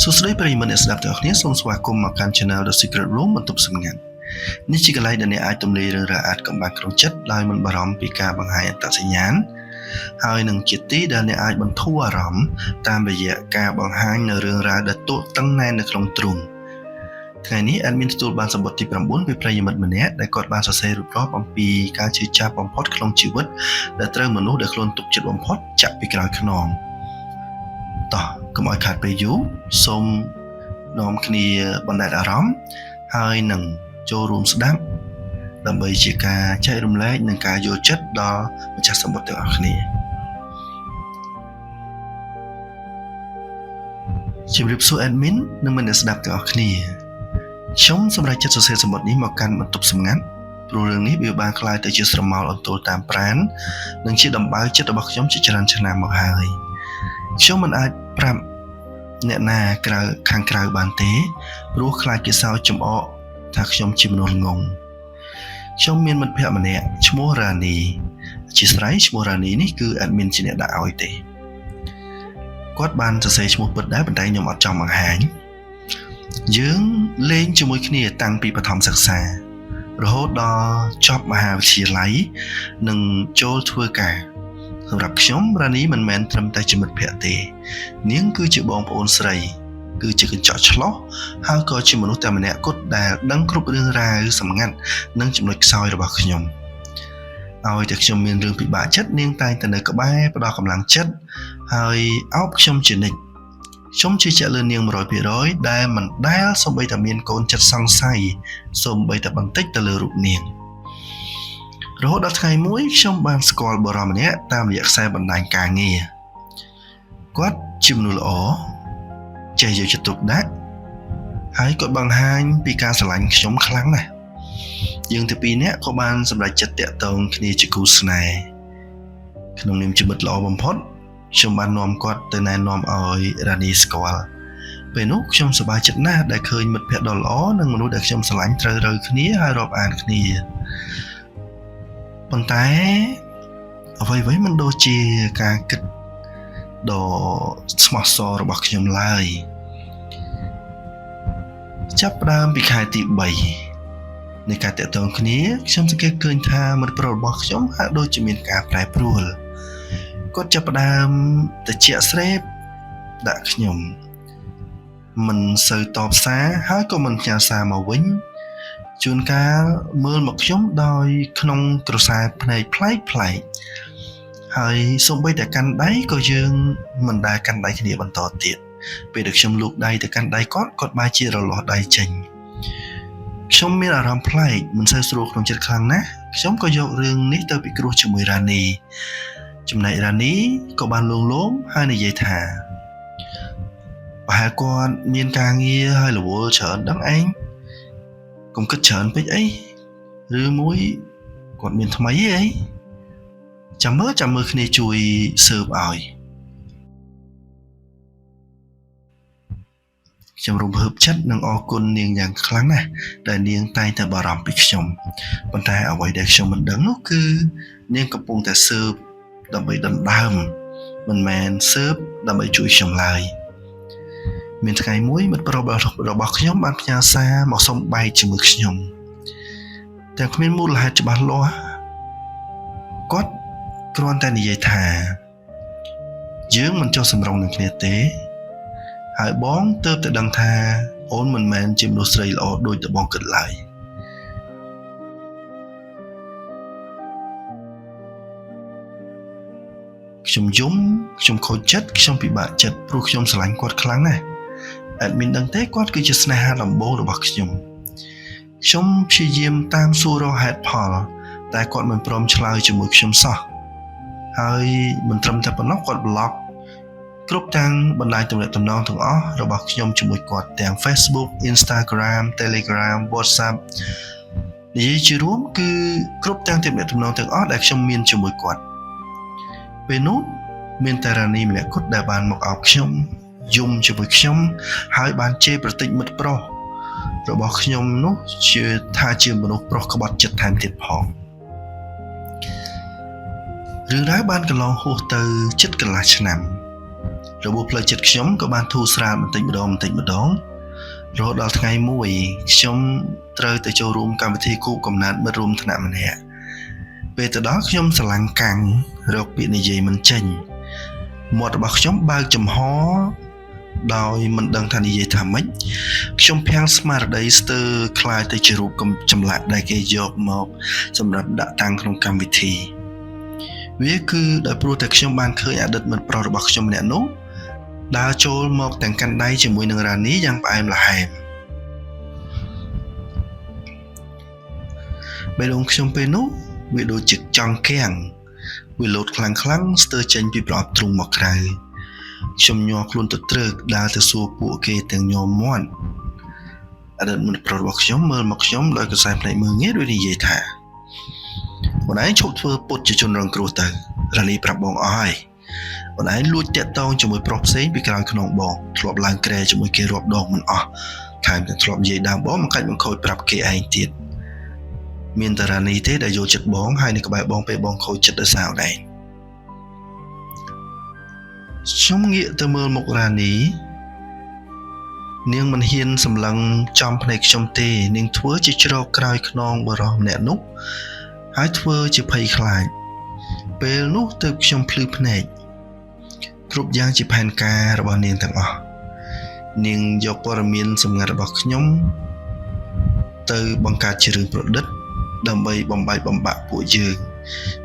សួស្តីប្រិយមិត្តអ្នកស្ដាប់ទាំងអស់គ្នាសូមស្វាគមន៍មកកាន់ Channel The Secret Room បន្ទប់សម្ងាត់នេះជាកន្លែងដែលអ្នកអាចទម្លាយរឿងរ៉ាវអាថ៌កំបាំងក្នុងចិត្តដោយមិនបារម្ភពីការបង្ហាញអត្តសញ្ញាណហើយនឹងជាទីដែលអ្នកអាចបន្ធូរអារម្មណ៍តាមរយៈការបង្ហាញនៅរឿងរ៉ាវដែលតក់តឹងណែននៅក្នុងទ្រូងថ្ងៃនេះ admin ទទួលបានសម្បត្តិទី9ពីប្រិយមិត្តម្នាក់ដែលគាត់បានសរសេររៀបរាប់អំពីការឈឺចាប់បំផុតក្នុងជីវិតដែលត្រូវមនុស្សដែលខ្លួនទុកចិត្តបំផុតចាក់ពីក្រោយខ្នងតោះកុំឲ្យខាតពេលយូរសូមនាំគ្នាបណ្ដែតអារម្មណ៍ហើយនឹងចូលរួមស្ដាប់ដើម្បីជាការចែករំលែកនិងការយល់ចិត្តដល់ម្ចាស់សម្បត្តិទាំងអស់គ្នាជំរាបសួរ admin និងមិត្តអ្នកស្ដាប់ទាំងអស់គ្នាខ្ញុំសម្រេចចិត្តសរសេរសម្បត្តិនេះមកកាន់បន្ទប់សម្ងាត់ព្រោះរឿងនេះវាបានក្លាយទៅជាស្រមោលអន្ទោលតាមប្រាណនិងជាដំបៅចិត្តរបស់ខ្ញុំជាច្រើនឆ្នាំមកហើយខ្ញុំមិនអាចប្រាប់អ្នកណាក្រៅខាងក្រៅបានទេព្រោះខ្លាចគេសើចចំអកថាខ្ញុំជាមនុស្សល្ងងខ្ញុំមានមិត្តភក្តិម្នាក់ឈ្មោះរ៉ានីអធិស្ឋានឈ្មោះរ៉ានីនេះគឺ admin ជាអ្នកដាក់ឲ្យទេគាត់បានសរសេរឈ្មោះពិតដែរប៉ុន្តែខ្ញុំអត់ចង់បង្ហាញយើងលេងជាមួយគ្នាតាំងពីបឋមសិក្សារហូតដល់ចប់មហាវិទ្យាល័យនិងចូលធ្វើការសម្រាប់ខ្ញុំរ៉ានីមិនមែនត្រឹមតែជាមិត្តភក្តិទេនាងគឺជាបងប្អូនស្រីគឺជាកញ្ចក់ឆ្លុះហើយក៏ជាមនុស្សតែម្នាក់គត់ដែលដឹងគ្រប់រឿងរ៉ាវសម្ងាត់និងចំណុចខ្សោយរបស់ខ្ញុំឲ្យតែខ្ញុំមានរឿងពិបាកចិត្តនាងតែងតែនៅក្បែរផ្ដល់កម្លាំងចិត្តហើយអោបខ្ញុំជានិច្ចខ្ញុំជឿជាក់លើនាង100%ដែលមិនដែលសូម្បីតែមានកូនចិត្តសង្ស័យសូម្បីតែបន្តិចទៅលើរូបនាងរហូតដល់ថ្ងៃមួយខ្ញុំបានស្គាល់បុរសម្នាក់តាមរយៈខ្សែបណ្ដាញការងារគាត់ជាមនុស្សល្អចេះយកចិត្តទុកដាក់ហើយគាត់បង្ហាញពីការស្រឡាញ់ខ្ញុំខ្លាំងណាស់យើងទាំងពីរនាក់ក៏បានសម្រេចចិត្តតាក់ទងគ្នាជាគូស្នេហ៍ក្នុងនាមជាមិត្តល្អបំផុតខ្ញុំបាននាំគាត់ទៅណែនាំឲ្យរ៉ានីស្គាល់ពេលនោះខ្ញុំសប្បាយចិត្តណាស់ដែលឃើញមិត្តភក្តិដ៏ល្អនិងមនុស្សដែលខ្ញុំស្រឡាញ់ត្រូវរើគ្នាហើយរាប់អានគ្នាប៉ុន្តែអ្វីៗមិនដូចជាការគិតដ៏ស្មោះសររបស់ខ្ញុំឡើយចាប់ផ្ដើមពីខែទី3នៃការតាក់ទងគ្នាខ្ញុំសង្កេតឃើញថាមិត្តប្រុសរបស់ខ្ញុំហាក់ដូចជាមានការប្រែប្រួលគាត់ចាប់ផ្ដើមតិចស្រេបដាក់ខ្ញុំមិនសូវតបសារហើយក៏មិនផ្ញើសារមកវិញជួនកាលមើលមកខ្ញុំដោយក្នុងក្រសែភ្នែកប្លែកប្លែកហើយសូម្បីតែកាន់ដៃក៏យើងមិនដែលកាន់ដៃគ្នាបន្តទៀតពេលដែលខ្ញុំលូកដៃទៅកាន់ដៃគាត់គាត់បែរជារលាស់ដៃចេញខ្ញុំមានអារម្មណ៍ប្លែកមិនសូវស្រួលក្នុងចិត្តខ្លាំងណាស់ខ្ញុំក៏យករឿងនេះទៅពិគ្រោះជាមួយរ៉ានីចំណែករ៉ានីក៏បានលងលោមហើយនិយាយថាប្រហែលគាត់មានការងារហើយរវល់ច្រើនដឹងឯងកុំគិតច្រើនពេកអីឬមួយគាត់មានថ្មីអីចាំមើលគ្នាជួយស៊ើបឲ្យខ្ញុំរំភើបចិត្តនិងអរគុណនាងយ៉ាងខ្លាំងណាស់ដែលនាងតែងតែបារម្ភពីខ្ញុំប៉ុន្តែអ្វីដែលខ្ញុំមិនដឹងនោះគឺនាងកំពុងតែស៊ើបដើម្បីដណ្ដើមមិនមែនស៊ើបដើម្បីជួយខ្ញុំឡើយមានថ្ងៃមួយមិត្តប្រុសរបស់ខ្ញុំបានផ្ញើសារមកសុំបែកជាមួយខ្ញុំតែគ្មានមូលហេតុច្បាស់លាស់គាត់គ្រាន់តែនិយាយថាយើងមិនចុះសម្រុងនឹងគ្នាទេហើយបងទើបតែដឹងថាអូនមិនមែនជាមនុស្សស្រីល្អដូចតែបងគិតឡើយខ្ញុំយំខ្ញុំខូចចិត្តខ្ញុំពិបាកចិត្តព្រោះខ្ញុំស្រឡាញ់គាត់ខ្លាំងណាស់ admin ដឹងទេគាត់គឺជាស្នេហាដំបូងរបស់ខ្ញុំខ្ញុំព្យាយាមតាមសួររកហេតុផលតែគាត់មិនព្រមឆ្លើយជាមួយខ្ញុំសោះហើយមិនត្រឹមតែប៉ុណ្ណោះគាត់ប្លុកគ្រប់ទាំងបណ្ដាញទំនាក់ទំនងទាំងអស់របស់ខ្ញុំជាមួយគាត់ទាំង Facebook Instagram Telegram WhatsApp និយាយជារួមគឺគ្រប់ទាំងទំនាក់ទំនងទាំងអស់ដែលខ្ញុំមានជាមួយគាត់ពេលនោះមានតែរ៉ានីម្នាក់គត់ដែលបានមកអោបខ្ញុំយំជាមួយខ្ញុំហើយបានជេរប្រតិចមិត្តប្រុសរបស់ខ្ញុំនោះជាថាជាមនុស្សប្រុសក្បត់ចិត្តថែមទៀតផងរឿងរ៉ាវបានកន្លងហួសទៅជិតកន្លះឆ្នាំ របួសផ្លូវចិត្តខ្ញុំក៏បានធូរស្រាលបន្តិចម្ដងបន្តិចម្ដងរហូតដល់ថ្ងៃមួយខ្ញុំត្រូវទៅចូលរួមកម្មវិធីគូកំណើតមិត្តរួមថ្នាក់ម្នាក់ពេលទៅដល់ខ្ញុំស្រឡាំងកាំងរកពាក្យនិយាយមិនចេញមាត់របស់ខ្ញុំបើកចំហដោយមិនដឹងថានិយាយថាម៉េចខ្ញុំភាំងស្មារតីស្ទើរคล้ายទៅជារូបចម្លាក់ដែលគេយកមកសម្រាប់ដាក់តាំងក្នុងកម្មវិធីវាគឺដោយព្រោះតែខ្ញុំបានឃើញអតីតមិត្តប្រុសរបស់ខ្ញុំម្នាក់នោះដើរចូលមកទាំងកាន់ដៃជាមួយនឹងរ៉ានីយ៉ាងផ្អែមល្ហែមបេះដូងខ្ញុំពេលនោះវាដូចជាចង់គាំងវាលោតខ្លាំងខ្លាំងស្ទើរចេញពីប្រអប់ទ្រូងមកក្រៅខ្ញុំញ័រខ្លួនទៅត្រើកដើរទៅសួរពួកគេទាំងញ័រមាត់អតីតមិត្តប្រុសរបស់ខ្ញុំមើលមកខ្ញុំដោយកសែភ្នែកមើលងាយដោយនិយាយថាអូនឯងឈប់ធ្វើពុតជាជនរងគ្រោះទៅរ៉ានីប្រាប់បងអស់ហើយអូនឯងលួចតាក់ទងជាមួយប្រុសផ្សេងពីក្រោយខ្នងបងធ្លាប់ឡើងក្រែជាមួយគេរាប់ដងមិនអស់ថែមទាំងធ្លាប់និយាយដើមបងមកកាច់បង្ខូចប្រាប់គេឯងទៀតមានតែរ៉ានីទេដែលយល់ចិត្តបងហើយនៅក្បែរបងពេលបងខូចចិត្តដោយសារអូនឯងខ្ញុំងាកទៅមើលមុខរ៉ានីនាងមិនហ៊ានសម្លឹងចំភ្នែកខ្ញុំទេនាងធ្វើជាជ្រកក្រោយខ្នងបុរសម្នាក់នោះហើយធ្វើជាភ័យខ្លាចពេលនោះទើបខ្ញុំភ្លឺភ្នែកគ្រប់យ៉ាងជាផែនការរបស់នាងទាំងអស់នាងយកព័ត៌មានសម្ងាត់របស់ខ្ញុំទៅបង្កើតជារឿងប្រឌិតដើម្បីបំបែកបំបាក់ពួកយើង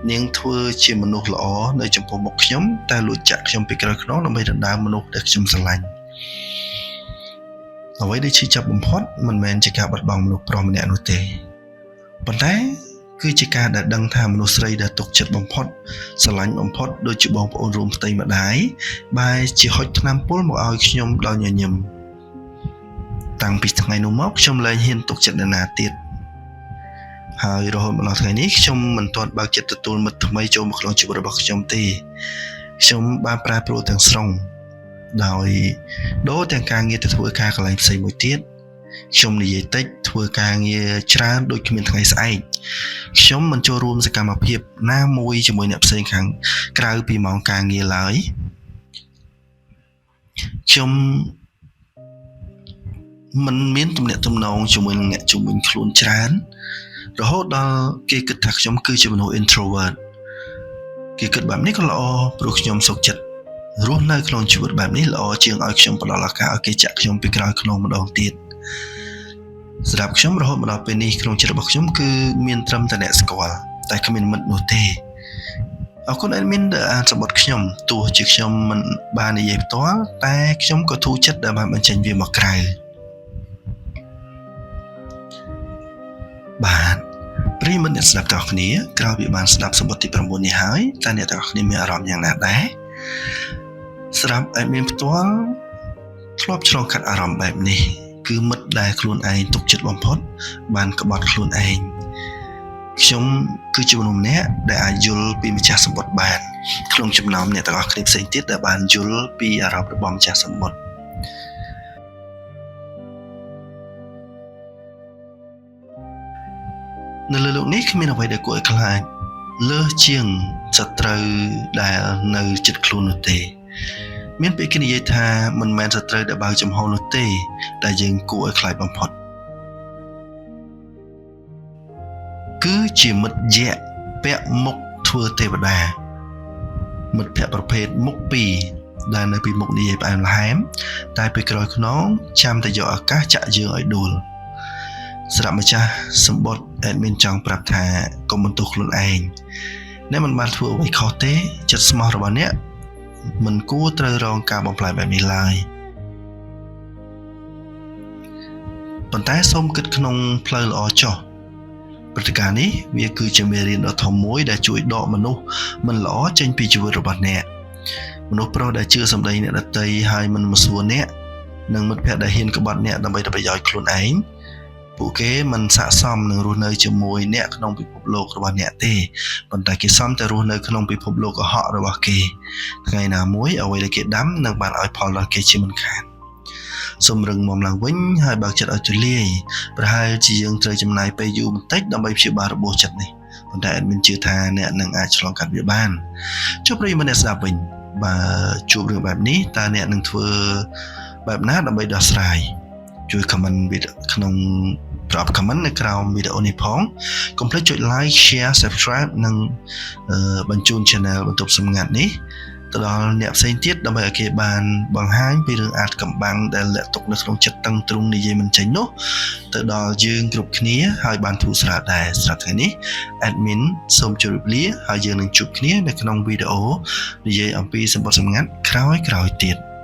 នាងធ្វើជាមនុស្សល្អនៅចំពោះមុខខ្ញុំតែលួចចាក់ខ្ញុំពីក្រោយខ្នងដើម្បីដណ្ដើមមនុស្សដែលខ្ញុំស្រឡាញ់អ្វីដែលឈឺចាប់បំផុតមិនមែនជាការបាត់បង់មនុស្សប្រុសម្នាក់នោះទេប៉ុន្តែគឺជាការដែលដឹងថាមនុស្សស្រីដែលទុកចិត្តបំផុតស្រឡាញ់បំផុតដូចជាបងប្អូនរួមផ្ទៃម្ដាយបែរជាហុចថ្នាំពុលមកឲ្យខ្ញុំដោយញញឹមតាំងពីថ្ងៃនោះមកខ្ញុំលែងហ៊ានទុកចិត្តនរណាទៀតហើយរហូតមកដល់ថ្ងៃនេះខ្ញុំមិនទាន់បើកចិត្តទទួលមិត្តថ្មីចូលមកក្នុងជីវិតរបស់ខ្ញុំទេខ្ញុំបានប្រែប្រួលទាំងស្រុងដោយដូរទាំងការងារទៅធ្វើការកន្លែងផ្សេងមួយទៀតខ្ញុំនិយាយតិចធ្វើការងារច្រើនដូចគ្មានថ្ងៃស្អែកខ្ញុំមិនចូលរួមសកម្មភាពណាមួយជាមួយអ្នកផ្សេងខាងក្រៅពីម៉ោងការងារឡើយខ្ញុំមិនមានទំនាក់ទំនងជាមួយនឹងអ្នកជុំវិញខ្លួនច្រើនរហូតដល់គេគិតថាខ្ញុំគឺជាមនុស្ស introvert គេគិតបែបនេះក៏ល្អព្រោះខ្ញុំសុខចិត្តរស់នៅក្នុងជីវិតបែបនេះល្អជាងឲ្យខ្ញុំផ្ដល់ឱកាសឲ្យគេចាក់ខ្ញុំពីក្រោយខ្នងម្ដងទៀតសម្រាប់ខ្ញុំរហូតមកដល់ពេលនេះក្នុងចិត្តរបស់ខ្ញុំគឺមានត្រឹមតែអ្នកស្គាល់តែគ្មានមិត្តនោះទេអរគុណ admin ដែលអានសម្បត្តិខ្ញុំទោះជាខ្ញុំមិនបាននិយាយផ្ទាល់តែខ្ញុំក៏ធូរចិត្តដែលបានបញ្ចេញវាមកក្រៅបាទប្រិយមិត្តអ្នកស្ដាប់ទាំងអស់គ្នាក្រោយពីបានស្ដាប់សម្បត្តិទី9នេះហើយតើអ្នកទាំងអស់គ្នាមានអារម្មណ៍យ៉ាងណាដែរស្រាប់ admin ផ្ទាល់ធ្លាប់ឆ្លងកាត់អារម្មណ៍បែបនេះគឺមិត្តដែលខ្លួនឯងទុកចិត្តបំផុតបានក្បត់ខ្លួនឯងខ្ញុំគឺជាមនុស្សម្នាក់ដែលអាចយល់ពីម្ចាស់សម្បត្តិបានក្នុងចំណោមអ្នកទាំងអស់គ្នាផ្សេងទៀតដែលបានយល់ពីអារម្មណ៍របស់ម្ចាស់សម្បត្តិនៅលើលោកនេះគ្មានអ្វីដែលគួរឲ្យខ្លាចលើសជាងសត្រូវដែលនៅជិតខ្លួននោះទេមានពាក្យគេនិយាយថាមិនមែនសត្រូវដែលបើកចំហនោះទេដែលយើងគួរឲ្យខ្លាចបំផុតគឺជាមិត្តយក្សពាក់មុខធ្វើទេវតាមិត្តភក្តិប្រភេទមុខពីរដែលនៅពីមុខនិយាយផ្អែមល្ហែមតែពីក្រោយខ្នងចាំតែយកឱកាសចាក់យើងឲ្យដួលសម្រាប់ម្ចាស់សម្បត្តិ admin ចង់ប្រាប់ថាកុំបន្ទោសខ្លួនឯងអ្នកមិនបានធ្វើអ្វីខុសទេចិត្តស្មោះរបស់អ្នកមិនគួរត្រូវរងការបំផ្លាញបែបនេះឡើយប៉ុន្តែសូមគិតក្នុងផ្លូវល្អចុះព្រឹត្តិការណ៍នេះវាគឺជាមេរៀនដ៏ធំមួយដែលជួយដកមនុស្សមិនល្អចេញពីជីវិតរបស់អ្នកមនុស្សប្រុសដែលជឿសម្ដីអ្នកដទៃហើយមិនមកសួរអ្នកនិងមិត្តភក្តិដែលហ៊ានក្បត់អ្នកដើម្បីតែប្រយោជន៍ខ្លួនឯងពួកគេមិនស័ក្តិសមនឹងរស់នៅជាមួយអ្នកក្នុងពិភពលោករបស់អ្នកទេប៉ុន្តែគេសមតែរស់នៅក្នុងពិភពលោកកុហករបស់គេថ្ងៃណាមួយអ្វីដែលគេដាំនឹងបានឲ្យផលដល់គេជាមិនខានសូមរឹងមាំឡើងវិញហើយបើកចិត្តឲ្យទូលាយប្រហែលជាយើងត្រូវចំណាយពេលយូរបន្តិចដើម្បីព្យាបាលរបួសចិត្តនេះប៉ុន្តែ admin ជឿថាអ្នកនឹងអាចឆ្លងកាត់វាបានចុះប្រិយមិត្តអ្នកស្ដាប់វិញ បើជួបរឿងបែបនេះតើអ្នកនឹងធ្វើបែបណាដើម្បីដោះស្រាយជួយ comment វីដេអូក្នុងប្រអប់ comment នៅក្រោមវីដេអូនេះផងកុំភ្លេចចុច like share subscribe និងបញ្ជូន channel បន្ទប់សម្ងាត់នេះទៅដល់អ្នកផ្សេងទៀតដើម្បីឲ្យគេបានបង្ហាញពីរឿងអាថ៌កំបាំងដែលលាក់ទុកនៅក្នុងចិត្តតឹងទ្រូងនិយាយមិនចេញនោះទៅដល់យើងគ្រប់គ្នាហើយបានធូរស្រាលដែរសម្រាប់ថ្ងៃនេះ admin សូមជម្រាបលាហើយយើងនឹងជួបគ្នានៅក្នុងវីដេអូនិយាយអំពីសម្បត្តិសម្ងាត់ក្រោយៗទៀត។